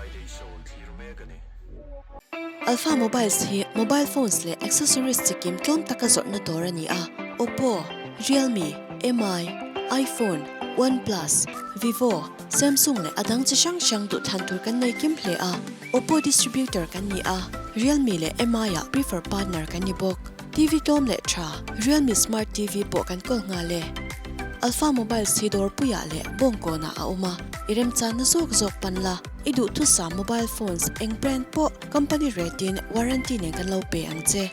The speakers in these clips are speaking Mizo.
Friday Show thlir mek a ni. Alpha Mobiles hi mobile phones leh accessories chikim tlawm taka zawrhna dawr a ni a, Oppo, Realme, Mi, iPhone, OnePlus, Vivo, Samsung leh a dang chi hrang hrang duh thlan tur kan nei kim hle a, Oppo distributor kan ni a, Realme leh Mi ah prefer partner kan ni bawk. TV tlawm leh tha, Realme Smart TV pawh kan kawl nghal e. Alpha Mobiles hi dawrpuiah leh bawngkawnah a awm a, i remchanna zawk zawk pan la, i duhthusam mobile phones eng brand pawh company rate in warranty nen kan lo pe ang che.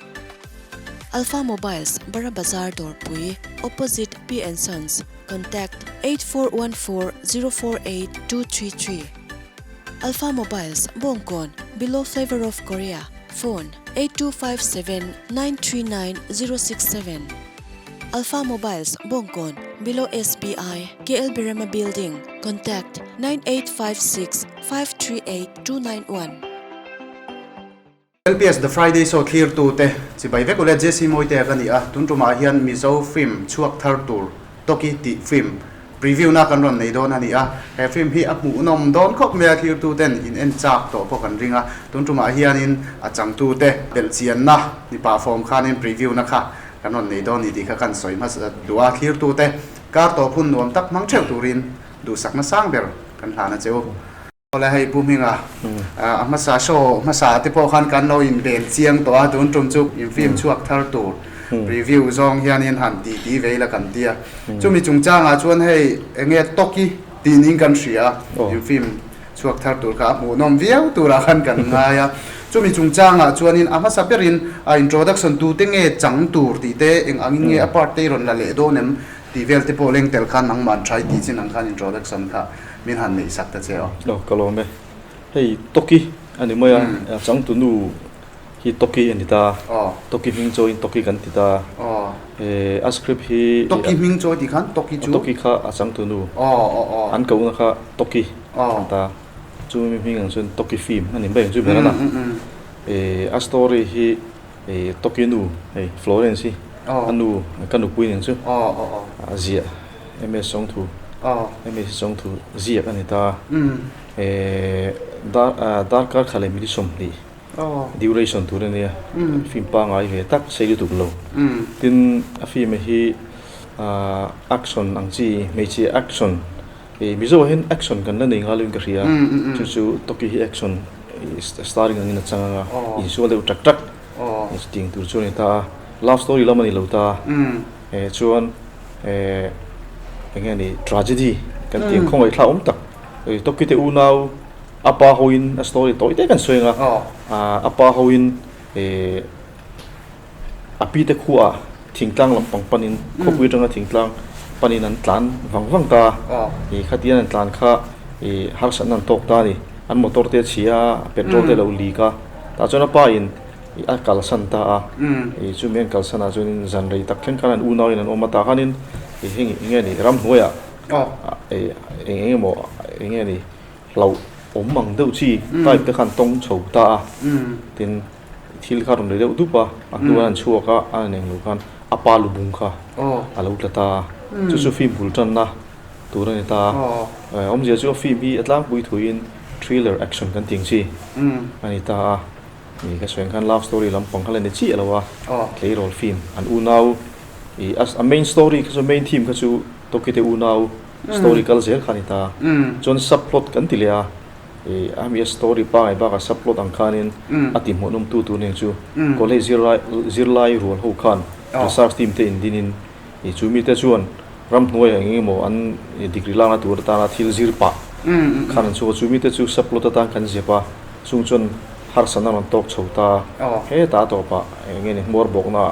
Alpha Mobiles, Bara Bazar Dawrpui, opposite P and Sons, contact, 8414048233. Alpha Mobiles, Bawngkawn, below Flavor of Korea, phone, 8257939067. Alpha Mobiles, Bawngkawn, below SBI, KL Birema Building, contact, 9856538291. LPS The Friday Show thlirtute chibai vek ule Jesse Mawite ka ni a, tun tumah hian Mizo film chhuak thar tur Toki tih film preview na kan rawn nei dawn a ni a, he film hi a hmuhnawm dawn khawp mai a, thlirtuten in en chak tawh pawh kan ring a, tun tumah hianin a changtute belhchianna ni pah fawm khanin preview na kha kan rawn nei dawn ni tih kha kan sawi hmasa duh a, thlirtute kar tawp hun nuam tak hmang theuh turin duhsakna sang ber kan hlan a che u. Awle hei Pu Hminga, a hmasa show hmasa te pawh khan kan lo inbel chiang tawh a, tun tum chu in film chhuak thar tur review zawng hianin han ti ti ve ila kan ti a. Chumi chungchangah chuan hei enge Toki tih niin kan hria a, in film chhuak thar tur kha a hmuhnawm viau turah khan kan ngai a. Chumi chungchangah chuanin a hmasa berin a introduction tute nge chang tur tih te, eng angin nge a part te i rawn la leh dawn em tih vel te pawh leng tel khan nangmah an try tih chin ang khan introduction kha Min han neih sak ta che aw. Aw ka lawm e. Hei Toki a ni mai a, changtu nu hi Toki a ni ta. Toki hming chawiin Toki kan ti ta. A script hi. Toki hming chawi tih khan Toki chu. Toki kha a changtu nu. An kohna kha Toki a ni ta. Chu mi hming ang chuan Toki film a ni mai ang chu ber a na. A story hi Toki nu hei Florence hi a nu ka nupui nen chu a ziah. MS Sawngthu MS Sawngthu ziak a ni ta. Darkar kha leh minute 20 duration tur a nia. Film pangngai ve tak sei lutuk lo. Tin a film hi action ang chi hmeichhia action Mizo ah hian action kan la nei nghal in ka hria. Chu chu Toki hi action starring angin a chang anga insual deuh tak tak ting tur chu a ni ta a. Love story lam a ni lo ta. Chuan eng nge ni tragedy kan tih ang khawngaih thla awm tak Toki te unau a pa hoin a story tawi te kan sawi ang a a pa hoin a pi te khuaah thingtlang lampang panin khawpui atanga thingtlang panin an tlan vang vang ta khatian an tlan kha harsatna an tawk ta a ni an motor te a chhia a petrol te a lo leak a tah chuan a pa in A kalsan ta a, ih chumi an kalsan ah chuanin zan rei tak thleng khan an unau in an awm a, tah khanin ih heng eng nge ni ramhnuaiah ih eng eng emaw eng nge ni hlauh awm ang deuh chi type te khan tawng chho ta a, tin thil kha a rawn ri deuh dup a, a hnuah an chhuak a, a eng lo khan a pa lubung kha a lo tla ta a, chu chu film bul tanna tur a ni ta a, awmzia chu a film hi a tlangpui thuiin thriller action kan tih ang chi a ni ta a. Ni ka sawi ang khan love story lampang kha la ni chiah lo a, tleirawl film an unau ih a main story kha chu main theme kha chu Toki te unau story kal zel kha a ni ta. Chuan sub plot kan ti leh a, ih a mi a story pangai bakah sub plot ang khanin a ti hmuhnawm tu tur nen chu college zirlai zirlai rual ho khan research team te indinin ih chu mite chuan ramhnuaiah eng emaw an degree lakna tur atana thil zir pah khan an chhuak a, chu mite chu sub plot atan kan zep a, chung chuan Harsatna rawn tawk chho ta. Heta tawpah eng nge ni hmuar bawkna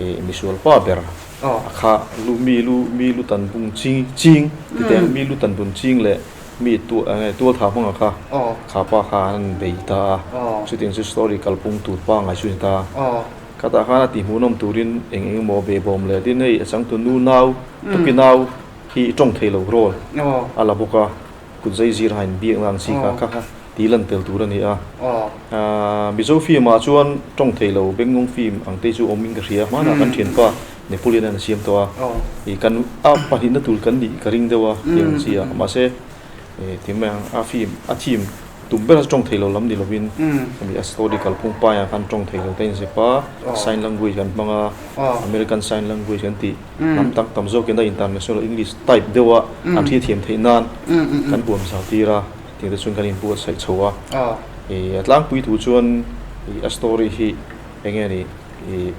ih misual pa ber a kha lu mi lu mi lu tan bung ching ching ti teh ang mi lu tan bun ching leh mi tu eng nge tual tha hmanga kha kha pa kha an bei ta a chutiang chu story kalpung tur pangngai chu a ni ta. Khatah khan a tihmuhnawm turin eng eng emaw behbawm leh tin hei a changtu nu nau tuki nau hi tawng thei lo role a la bawk a. Kut zai zir hain biakna ang chi kha kha ti lan tel tur a ni a. Mizo film ah chuan tawng thei lo Bengngawng film ang te chu awm in ka hria. Hmanah kan thianpa Napoleon an siam tawh a. Ih kan a pahnihna tur kan nih ka ring deuh a tiang ang chi ah. Mahse ti mai ang a film a theme tum ber a tawng thei lo lam ni lovin hemi a story kalphung paiah khan tawng thei lo te a inzep a, sign language kan hmang a, American sign language kan tih hnam tam tam zawkin a international English type deuha an hriatthiam theih nan kan huam zau tir a, tih te chuan kan inbuatsaih chho a. Ih a tlangpui thu chuan ih a story hi eng nge ni ih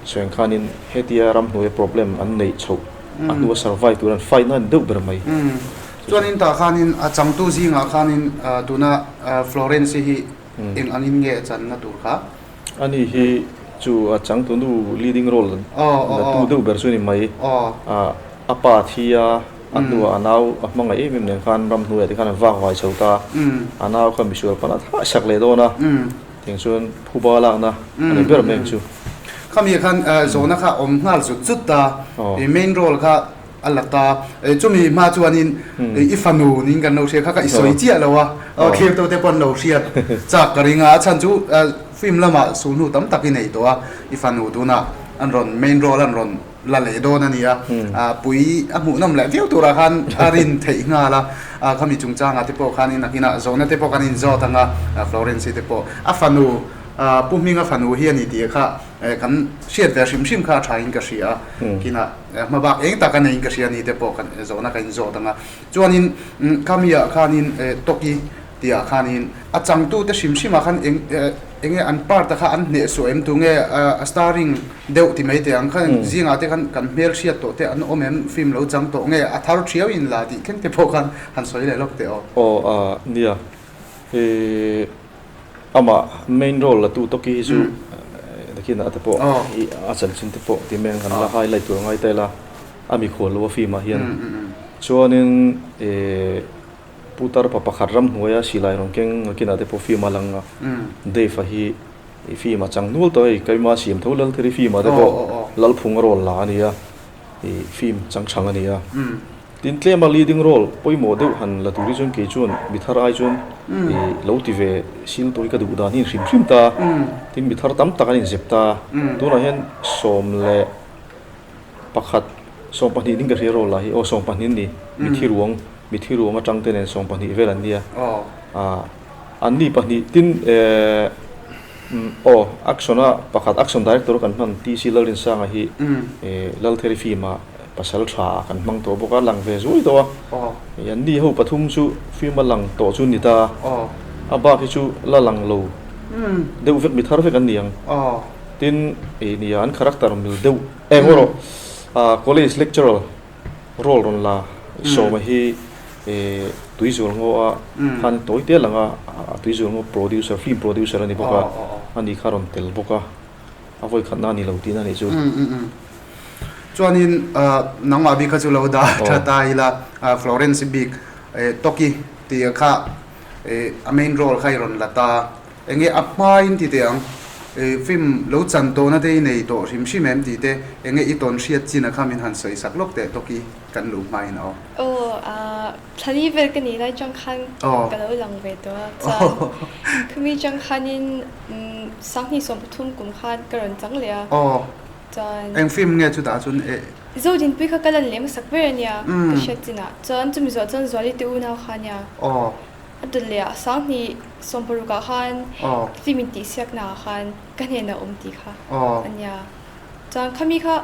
sawi ang khanin hetia ramhnuaia problem an neih chhoh a hnua survive tur an fight na a ni deuh ber mai. Chuanin tah khanin a changtu zingah khanin tuna Florence-i hi eng angin nge a channa tur kha? Ani hi chu a changtunu leading role la tu deuh ber chu a ni mai. A pa thi a, a hnuah a nau a hmangaih em em nen khan ramhnuaiah te khan an vak vai chho ta. A nau kha misual pan a thah sak leh dawn a, tiang chuan phuba lakna a ni ber mai ang chu. Khami khan zawhna kha awm nghal zut zut ta, main role kha A la ta. Chumi hma chuanin i fanu niin kan lo hria kha ka i sawi chiah lo a, thlir te pawh an lo hriat chak ka ring a, a chhan chu film lamah sulhnu tam tak i nei tawh a, i fanu tunah an rawn main role an rawn la leh dawn a ni a, pui a hmuhnawm leh viau turah khan a rin theih nghal a, khami chungchangah te pawh khanin nakinah zawhna te pawh kan inzawt ang a, Florence-i te pawh a fanu Pu Hminga fanu hi a ni tih kha kan hriat ve hrim hrim kha a thain ka hria a, kinah Hma bak eng tak a neiin ka hria ni te pawh kan zawhna ka inzawt ang a. Chuanin khamiah khanin Toki tihah khanin a changtute hrim hrimah khan eng enge an part a kha an hneh suah em tu nge a starring deuh ti mai teh ang khan zingah te khan kan hmel hriat tawh te an awm em film lo chang tawh nge a thar thiau in la tih thleng te pawh khan han sawi leh lawk teh aw. Aw a nia he Amah main role la tu Toki hi chu nakinah te pawh i a chanchin te pawh ti mai ang kan la highlight tur a ngai ta ila a mikhual lo a film ah hian chuanin ih putar pa pakhat ramhnuaia silai rawn keng nakinah te pawh film a lang a Dave a hi i film a chang nual tawh hei keima siam tho Laltheri film ah te pawh Lalphunga role la a ni a ih film chang chang a ni a. Tin tlema leading role pawimawh deuh han la tur hi chuan kei chuan mi thar ai chuan ih lo ti ve sil tawh hi ka duh dan hi hrim hrim ta. Tin mi thar tam tak an inzep ta. Tunah hian 11 20 ding ka hria role lah hi aw 20 ni mithi ruang mithi ruang atang te nen 20 vel an nia. Ah an ni pahnih tin eh aw action a pakhat action director kan hman TC Lalrinsanga hi eh Laltheri film ah Pasal tha ah kan hmang tawh bawk a, lang ve zuai tawh a. An ni ho pathum chu film a lang tawh chu ni ta. A bak hi chu la lang lo deuh vek mi thar vek an ni ang. Tin ih nia an character mil deuh eng erawh college lecturer role rawn la Sawma hi ih Tuizual ngaw a khan tawi te lang a, Tuizual ngaw producer film producer a ni bawk a, ani kha rawn tel bawk a. A vawi khatna a ni lo tihna a nih chu. Chuanin nangmah bik kha chu lo dah tha ta ila Florence bik Toki tih kha a main role kha i rawn la ta. Enge a hmain ti teh ang film lo chan tawhna te i nei tawh hrim hrim em tih te enge i tawn hriat chin a kha min han sawi sak lawk teh Toki kan luh hmain aw. Aw Thlali vel ka nih lai chang khan ka lo lang ve tawh a, chuan khumi chang khanin 2013 kum khan ka rawn chang leh a, chuan. Eng film nge chutah chuan e? Zodinpui kha ka lan leh hmasak ber a nia ka hriat chinah, chuan chumi zawh chuan Zuali te unau kha a nia. A dawt leh ah 2016 ah khan film intihsiakna ah khan ka hnenah awm tih kha a nia. Chuan khami kha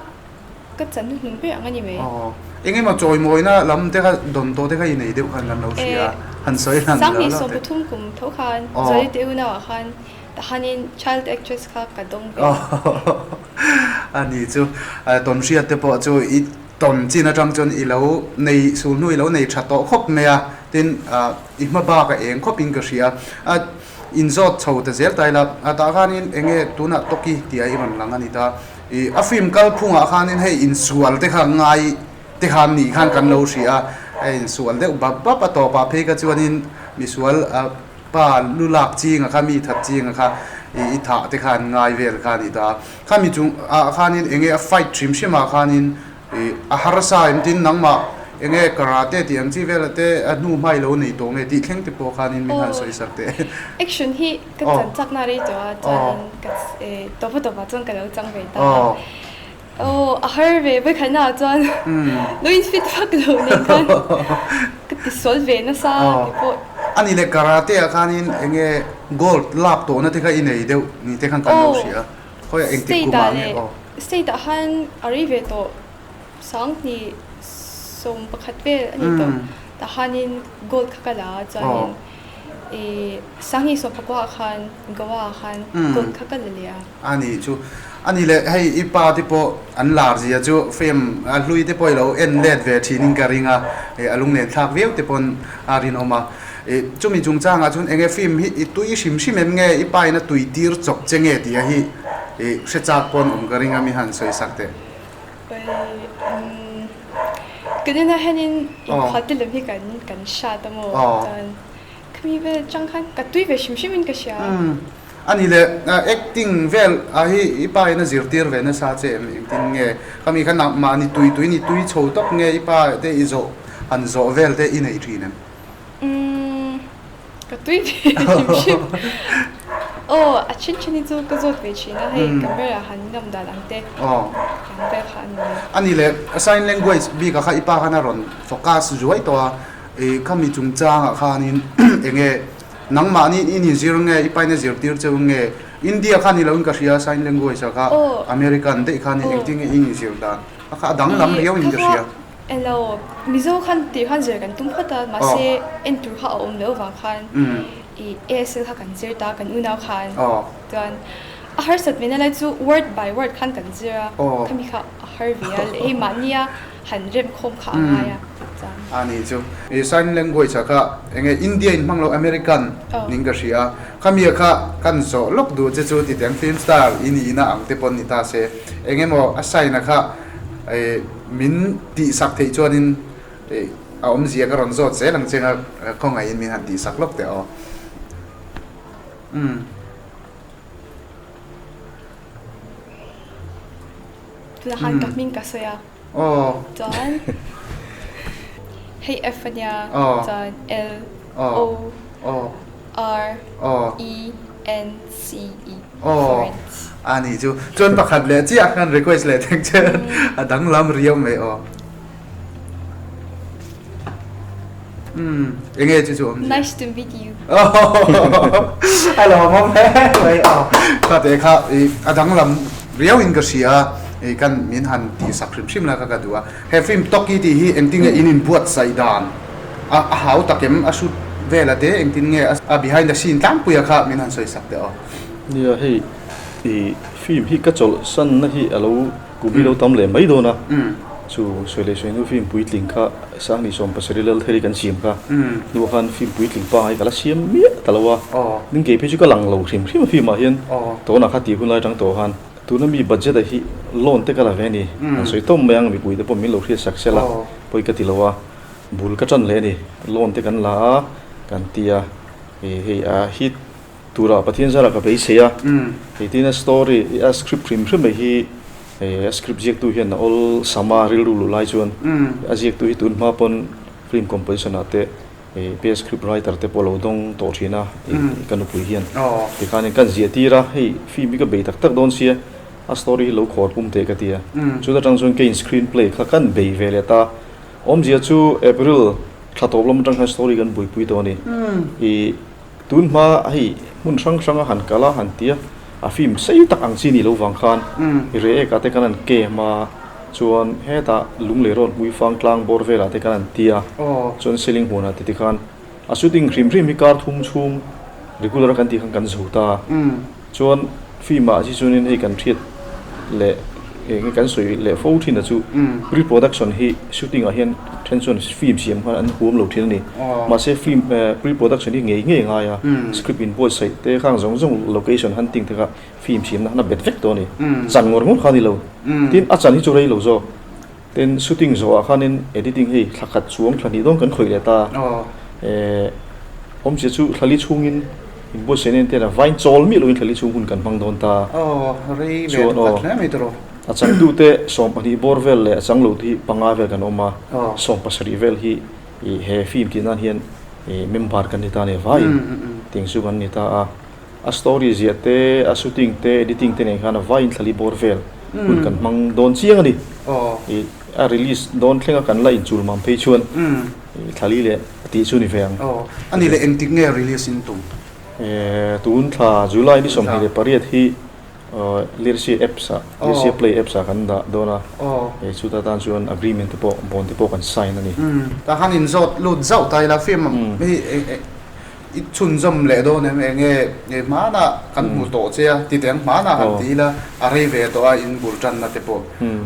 ka chan hnuhnung ber ang a ni mai. Aw. Eng emaw chawimawina lam te kha dawn tawh te kha i nei deuh khan kan lo hria a, han sawi hlan lo lo te. 2013 kum tho khan Zuali te unau ah khan tahanin child actress kha ka dawng ve. A ni chu tawn hriat te pawh chu i tawn chin atang chuan i lo nei sul hnu i lo nei tha tawh khawp mai a, tin i hma bak a eng khawp in ka hria a. Inzawt chho ta zel ta ila, a tah khanin eng nge tunah Toki tih a i rawn lang a ni ta. Ih a film kalphungah khanin hei insual te kha ngai te khan nih khan kan lo hria a, a insual deuh bap bap a tawpah phei kha chuanin misual pa lu lak chinga kha mi that chinga kha ih i thah te khan ngai vel kha a ni ta. Khami chung ah khanin eng nge a fight hrim hrimah khanin Ih, a harsa em tin nangmah eng nge karate tih ang chi vela te a hnu hmai lo nei tawh nge tih thleng te pawh khanin min han sawi sak teh. Action hi ka chan chak na rei tawh a chuanin ka tawpa tawpah chuan ka lo chang ve ta a. Aw, a har ve vawikhatna ah chuan lo in fit vak lo nen khan ka ti sual ve nasa tih pawh. A nih leh karate ah khanin eng nge gold lak tawhna te kha i nei deuh ni te khan kan lo hria a, khawiah engtik kum ah nge aw. State ah khan a rei ve tawh 20 11 vel a ni tawh tah khanin gold kha ka la a chuanin ih 20 19 ah khan Goa ah khan gold kha ka la leh a. A nih chu. A nih leh hei i pa te pawh an lar zia chu film a hlui te pawh i lo en let ve thin in ka ring a, ih a lunglen thlak viau te pawn a rinawm a. Ih chumi chungchangah chuan eng nge film hi i tui hrim hrim em nge i pa in a tui tir chawp che nge tih a hi ih hre chak pawn awm ka ring a mi han sawi sak teh. Umm kan inah hianin inkhua te lam hi kan kan hrat a maw chuan khami vel atang khan ka tui ve hrim hrim in ka hria. A ni le, acting vel ah hi i pa in a zirtir ve nasa che em engtin nge? Khami kha nak mahni tui tui ni tui chho tawp nge i pa te i zawh han zawh vel te i nei thin em? Umm ka tui ve hrim hrim. Aw a then then hi chu ka zawt ve thin a hei camera han ngam dan ang te ang vel kha a ni mai. A ni le, sign language bik ah kha i pa khan a rawn focus zuai tawh a, i khami chungchang ah khanin eng nge Nangmahni in inzir nge, i paina zirtir cheu nge? India kha ni loin ka hria, sign language ah kha American daih kha ni engtin nge in inzir dan? A kha a danglam riau in ka hria. Elo, Mizo khan tih khan zir kan tum phawt a, mahse en tur kha a awm loh avang khan i ASL kha kan zir ta, kan unau khan. Chuan a harsat ve na lai chu word by word khan kan zir a, khami kha a har ve a, hei mahnia han rem khawm kha a ngai a chuan. A nih chu. I sign language ah kha eng nge India in hmang lo American ning ka hria a, khami ah kha kan zawh lawk duh che chu titeng film star i nih na ang te pawn ni ta se eng emaw a sign ah kha min tih sak theih chuanin a awmzia ka rawn zawt zel ang che nga khawngaihin min han tih sak lawk teh aw. Umm. Tunah khan ka hming ka sawi a. Aw. Chuan hei F a nia. Aw. Chuan L Aw. O Aw. R Aw. E N C E. Aw. Florence. A nih chu. Chuan pakhat leh chiah khan request leh theng che a danglam riau mai aw. Umm enge chu chu awm zia. Nice to meet you. A lawmawm hle mai aw. Kha te kha i a danglam riau in ka hria i kan min han tih sak hrim hrim la kha ka duh a. He film Toki tih hi engtin nge in inbuatsaih dan a a hau tak em a shoot vel a te engtin nge a behind the scene tlangpuia kha min han sawi sak teh aw. Nia hei i film hi ka chawlh sanna hi a lo Kubi lo tam leh mai dawn a, chu sawi leh sawi hnu film puitling kha Sangni 70 lal theri kan siam kha hnuah khan film puitling pangai ka la siam miah ta lo a, ning kei phei chu ka lang lo hrim hrim a film ah hian tawnah kha tih hun lai atang tawh khan tuna mi budget ah hi loan te ka la ve a ni, an sawi tawm mai ang mipui te pawh min lo hriat sak sel a pawi ka ti lo a, bul ka tan leh a ni, loan te kan la a kan ti a, hei a hit Turah Pathian zarah ka beisei a, heitin a story, a script hrim hrim mai hi a script ziaktu hian a awl sama rilru luh lai chuan a ziaktu hi tun hma pawn film composition ah te best script writer te pawh a lo dawng tawh thin a ka nupui hian tikhanin kan ziah tir a, hei film hi ka bei tak tak dawn sia a story hi lo khawr pum teh ka ti a, chuta tang chuan keiin screen play kha kan bei ve leh ta, awmzia chu April thla tawp lam atang khan story kan buaipui tawh a ni. Tun hma hei hmun hrang hranga han kal a han ti a, a film sei tak ang chi nih lo vang khan i reh ek ah te khan an kem a, chuan hetah Lunglei Road Hmuifang tlang bawr velah te khan an ti a, chuan Seling hmunah te tikhan a shooting hrim hrim hi kar thum chhung regular a kan tih khan kan zo ta a, Chuan film ah hi chuanin hei kan hriat leh eng kan sawi leh fo thin a chu pre production hi shooting ah hian then chuan film siam khan an huam lo thin a ni. Mahse film pre production hi ngei ngei a ngai a, script in buatsaih te khang zawng zawng location hunting te kha film siam na khan a bet vek tawh a ni. Chan ngawr ngawr kha a ni lo. Tin a chan hi chu rei lo zawk. Tin shooting zawh ah khanin editing hei thla khat chuang thla hnih dawn kan khawih leh ta. Awmzia chu thlali chhungin inbuatsaih na entir a vain chawl miah loin thlali chhung hun kan hmang dawn ta. Chuan aw a changtute 12 bawr vel leh a chang lo te hi panga vel kan awm a, 17 vel hi he film tih nan hian member kan ni ta a ni vaiin tiang chu kan ni ta a. A story ziah te, a shooting te, editing te nen khan a vaiin thlali bawr vel hun kan hmang dawn chiang a ni. I a release dawn thlenga kan la inchul mam phei chuan i thla li leh a tih chu ni ve ang. Aw, a ni leh engtik nge release in tum? Tun thla July ni 28 hi Lersia apps ah, Lersia Play apps ah kan dah dawn a, chuta tan chuan agreement te pawh, bond te pawh kan sign a ni. Tah khan inzawt lut zauh ta ila film hi I chhunzawm leh dawn em? Enge hmanah kan hmu tawh che a, ti teh ang hmanah han ti ila a rei ve tawh a in bul tanna te pawh.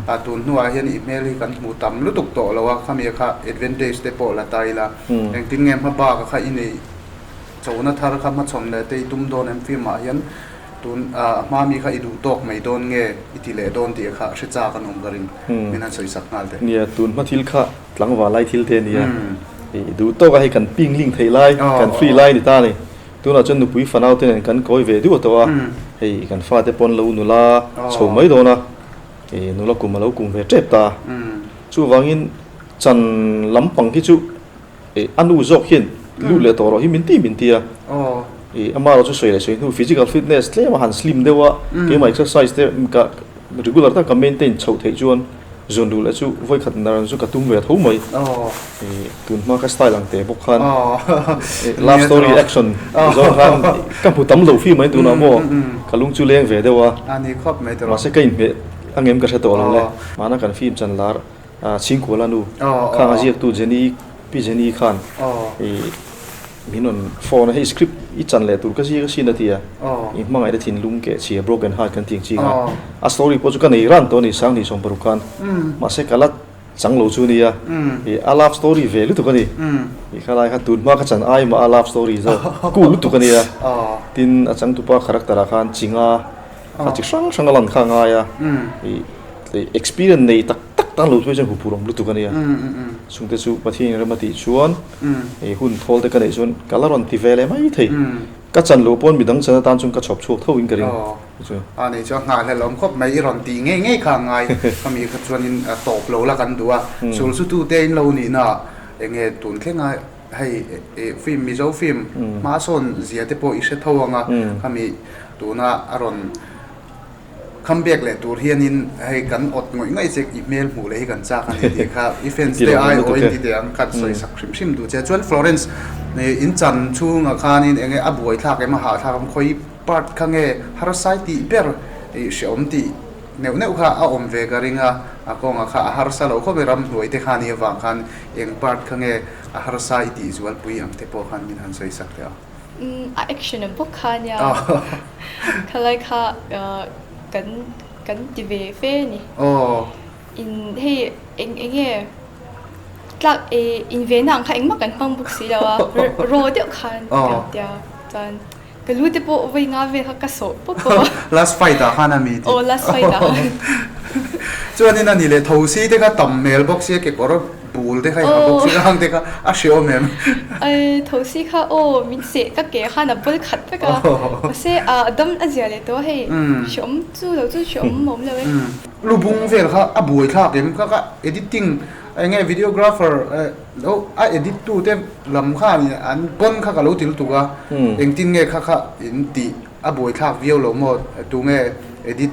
A tun hnuah hian i hmel hi kan hmu tam lutuk tawh lo a, khami kha advantage te pawh la ta ila. Engtin nge hma bak a kha i neih chona thar kha hmachhawn leh te i tum dawn em? Film ah hian tun a hma mi kha i duh tawk mai dawn nge i ti leh dawn tih kha hre chak an awm ka ring. Min han sawi sak nghal teh. Nia, tun hma thil kha Tlangval lai thil te a nia. I duh tawk a hei kan ping ling thei lai, kan free lai a ni ta a ni. Tunah chuan nupui fanau te nen kan kawi ve duh a tawh a, hei kan fate pawn lo nula chho mai dawn a, i nula kum a lo kum ve tep ta a. Chuvangin chan lampang hi chu a nu zawk hian lut leh tawh rawh hi min ti min ti a. I amaherawh chu sawi leh sawi hnu physical fitness tlem a han slim deuh a, keimah exercise te ka regular taka ka maintain chhoh theih chuan Zun duh leh chu vawi khat naran chu ka tum ve tho mai. Tun hma ka style ang teh bawk khan love story action zawng khan ka hmu tam lo fim mai tunah maw ka lung chu leng ve deuh a. Mahse ka inhmeh angem ka hre tawh lo le. Mahna kan film chan lar Chhingkuala nu khang a ziaktu Jenny Pi Jenny khan Min rawn phone a, hei script i chan leh tur ka ziak asin a ti a, i hmangaihna thinlung keh chhia broken heart kan tih ang chi kha a story pawh chu ka nei ran tawh a ni 2016 khan mahse ka la chang lo chu nia i a love story ve lutuk a ni i khalai kha tun hma ka chan ai mah a love story zawk cool lutuk a nia tin a changtupa character ah khan chinga kha chi hrang hrang a lan kha a ngai a i experience nei tak tak tan lo phei chuan huphurh awm lutuk a nia chungte chu Pathian rem a tih chuan i hun thawl te ka neih chuan ka la rawn ti ve leh mai thei. Ka chan loh pawn midang chan atan chuan ka chhawp chhuak tho in ka ring. Chu. A nih chuan nghahhlelh awm khawp mai i rawn tih ngei ngei kha a ngai. Khami kha chuanin tawp lo la kan duh a. Sul chu tute in lo nihna ah enge tun thlenga hei film Mizo film hma sawn zia te pawh i hre tho ang a. Khami tuna a rawn Kham bek leh tur hianin hei kan awt ngawih ngawih che i hmel hmuh leh hi kan chak a ni tih kha i fans te ai awin ti teh ang khan sawi sak hrim hrim duh che. Chuan Florence in chan chhungah khanin eng nge a buaithlak em a hahthlak em khawi part kha nge harsai tih ber i hreawm tih neuh neuh kha a awm ve ka ring a, a kawngah kha a harsa lo khawp e ramhnuai te kha ni avang khan eng part kha nge a harsa i tih zualpui ang te pawh khan min han sawi sak teh a. A action a bawk kha nia khalai kha kan kan ti ve fe a ni. In hei eng eng nge tlak in ve na ang kha engmah kan hmang bawk si lo a raw deuh khan kan tia chuan ka lu te pawh vawi nga vel kha ka sawh pawp pawp a. Last fight ah khan a mi tih. Aw last fight ah khan. Chuanin a ni leh thosi te kha tam hmel bawk sia kekawr Bul te kha i ha bawk si ang te kha a hre awm em? Ai thosi kha aw min seh ka ke khan a bul khat vek a mahse a dam a zia leh tawh a hei hreawm chu lo chu hreawm awm lo e. Lubung vel kha a buai thlak em kha ka editing eng nge videographer lo a edit tu te lam khan an pawn kha ka lo ti lutuk a engtin nge kha kha in tih a buai thlak viau lo maw tunge edit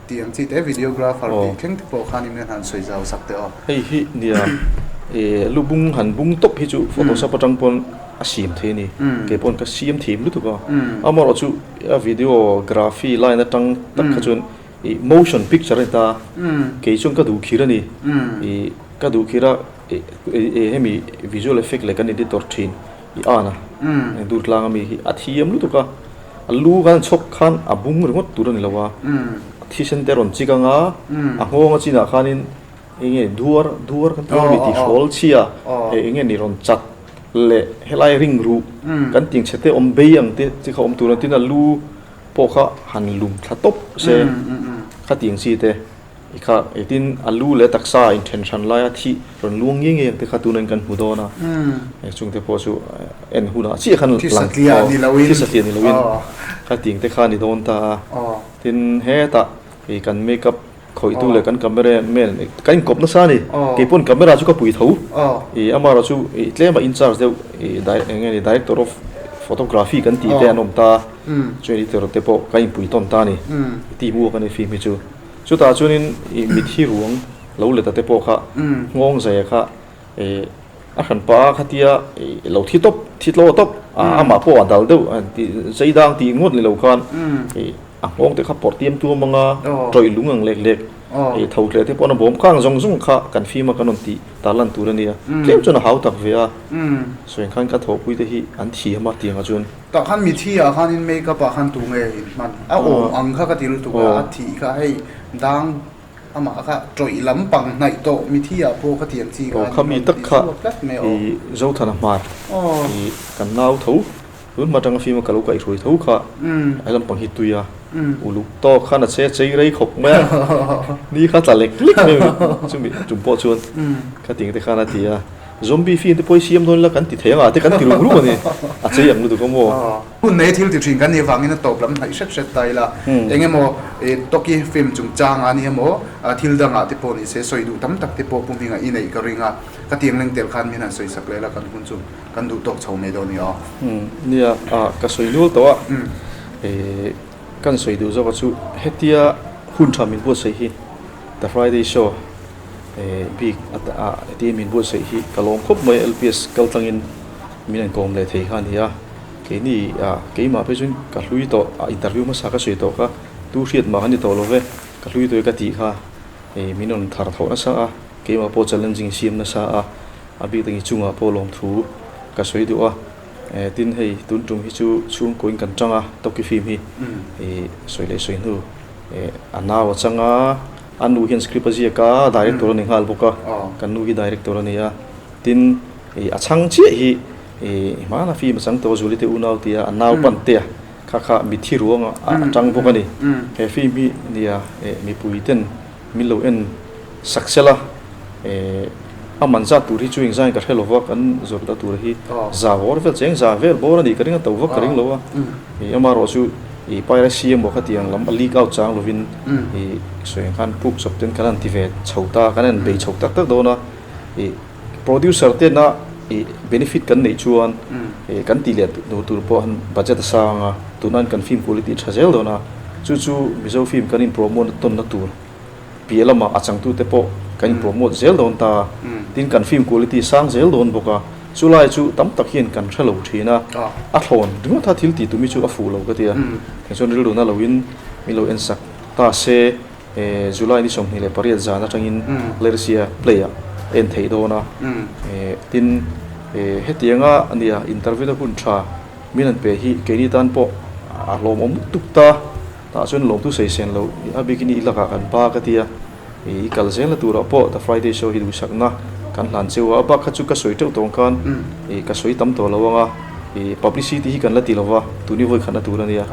Tih ang chi te videographer tih thleng te pawh khan in han sawi zau sak teh aw. Hei hi nia e lubung han bung tawp hi chu photoshop atang pawn a siam thei a ni. Kei pawn ka siam thiam lutuk a. Amaherawh chu a videography line atang tak kha chuan i motion picture a ni ta. Kei chuan ka duh khir a ni. I ka duh khir a e hemi visual effect leh kan editor thin i an a. Durtlang ami hi a thiam lutuk a. A lu khan chhawk khan a bung ringawt tur a ni lo a, a thisen te a rawn chik ang a, a nghawng a chinah khanin eng nge duar duar kan tih mi tih hrawl chhia hei eng nge ni rawn chat leh helai ring ruh kan tih ang chhe te awm bei ang te chi kha awm tur a tin a lu pawh kha han lum thla tawp se khatiang chi te. I kha engtin a lu leh taksa a inthen hran laia thih rawn luang nge nge ang te kha tunain kan hmu dawn a, chungte pawh chu en hunah chiah khan lang Thi satliah ni loin thi satliah ni loin kha ting te kha a ni dawn ta a. Tin hetah hei kan make up khawihtu leh kan camera man kan inkawp nasa a ni. Kei pawn camera chu ka pui tho. I amaherawh chu i tlema in charge deuh i eng nge ni director of photography kan tih te an awm ta a, chuan editor te pawh kan inpui tawn ta a ni. Team work a ni film hi chu. Chutah chuanin i mitthi ruang. lo let a te pawh kha nghawng zaia kha eh a hran pa a khatia eh lo thi tawp thi tlaw tawp a amah pawh a dal deuh tih zai dang tih ngawt ni lo khan eh a nghawng te kha pawrh tiam tuam anga tawih lung ang lek lek eh tho hle te pawh a bawm khang zawng zawng kha kan fim a kan rawn tih tarlan tur a nia tlem chuan a hau tak ve a sawi ang khan ka thawhpui te hi an thiam a tiang ah chuan. Tah khan mithi ah khanin make up ah khan tu nge in hman? A awm ang kha ka ti lutuk a, a thih kha hei dang amah kha tawih lampang hnaih tawh mithi ah pawh kha tiang chi khan Aw kha mi tak kha i Zothana hmar i kan nau tho tun hma atanga fim a ka lo kaihhruai tho kha a lampang hi tui a uluk tawk khan a che chei rei khawp mai a ni kha tla lek lek mai chumi tum pawh chuan khating te khan a ti a. Zombie film te pawh hi siam dawn ila kan ti thei anga te kan ti ruk ruk a ni. A chei ang lutuk a maw? Hun nei thil ti thin kan nih vangin a tawp lam hnaih hret hret ta ila. Eng emaw Toki film chungchang a ni emaw thil dangah te pawh ni se sawi duh tam tak te pawh Pu Hminga i neih ka ring a. Ka tiang leng tel khan min han sawi sak leh la kan hun chu kan duh tawk chho mai dawn a ni aw. Nia, ka sawi nual tawh a. Kan sawi duh zawk a chu hetia hun tha min buatsaih hi The Friday Show bik a hetia min buatsaih hi ka lawm khawp mai LPS kal tlangin min an kawm leh thei kha a ni a, keini keimah phei chuan ka hlui tawh a interview hmasa ka sawi tawh kha tu hriat mah ka ni tawh lo ve ka hlui tawh e ka tih kha min rawn thar thawh nasa a, keimah pawh challenging siam nasa a, a bik takin chungah pawh lawmthu ka sawi duh a. Tin hei tun tum hi chu chhungkaw in kan tang a Toki film hi sawi leh sawi hnu a nau a chang a, a nu hian script a ziak a, director a ni nghal bawk a, kan nu hi director a ni a, tin a chhang chiah hi hmana film a chang tawh a Zuali te unau tia a nau pan te a kha kha mithi ruang a tang bawk a ni. He film hi nia mipui ten Min lo en sak sel a, a man zat tur hi chu engzai ka hre lo va, kan zawrhna tur hi za bawr vel cheng za vel bawr a nih ka ring a, to vak ka ring lo a, amaherawh chu piracy emaw khatiang lam a leak out chang lovin sawi ang khan puk chawp ten kan han ti ve chho ta, kan han bei chho tak tak dawn a, producer tena benefit kan neih chuan kan tih leh tur pawh han budget a sang a, tunah kan film quality tha zel dawn a, chu chu Mizo film kan in promote na tawnna tur piah lamah a changtute pawh kan in promote zel dawn ta, tin kan film quality sang zel dawn bawk a, chulai chu tam tak hian kan hre lo thin a, a thlawn ringawt a thil tih tumi chu a fuh lo ka ti a, tiang chuan rilru na loin min lo en sak ta se. July ni 28 zan atangin Lersia play ah a en theih dawn a, tin hetianga nia interview na hun tha min han pe hi keini tan pawh a hlawmawm lutuk ta, tah chuan lawmtu saisen loh a bikin i lakah kan pa ka tia, i kal zelna turah pawh The Friday Show hi duhsakna kan hlan cheu a, a bak kha chu ka sawi teuh tawng khan ka sawi tam tawh lo ang a. Ih publicity hi kan la ti lova, tuni vawi khatna tur a nia.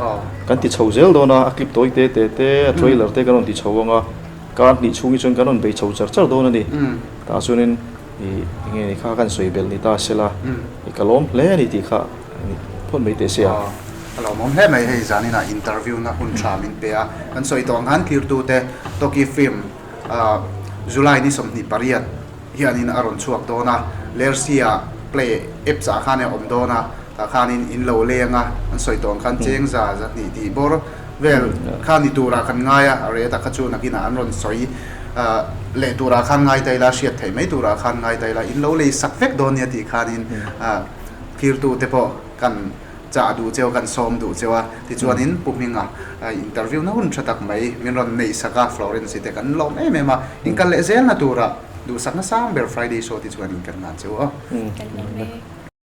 Kan ti chho zel dawn a, a clip tawi te te te, a trailer te kan rawn ti chho ang a, kar hnih chhung hi chuan kan rawn bei chho char char dawn a ni. Tah chuanin ih eng nge ni kha kan sawi belh ni ta sela, ih ka lawm hle a ni tih kha phawt mai teh se a. A lawmawm hle mai hei zaninah interview na hun tha min pe a, kan sawi tawh ang khan tlirtute Toki film July ni 28 hianin a rawn chhuak dawn a, Lersia play apps ah khan a awm dawn a, tah khanin in lo leng a, an sawi tawh ang khan cheng za 200 tih bawr vel kha ni turah kan ngai a, a reh tak kha chu nakinah an rawn sawi leh turah khan ngai ta ila, hriat theih mai turah khan ngai ta ila, in lo lei sak vek dawn nia tih khanin thirtute pawh kan chah duh cheu kan sawm duh cheu a, tichuanin Pu Hminga interview na hun tha tak mai min rawn neih sak a, Florence te kan lawm em em a, in kal leh zelna turah duhsakna sang ber Friday show te chuan in kan ngan cheu aw. Kan lawm e.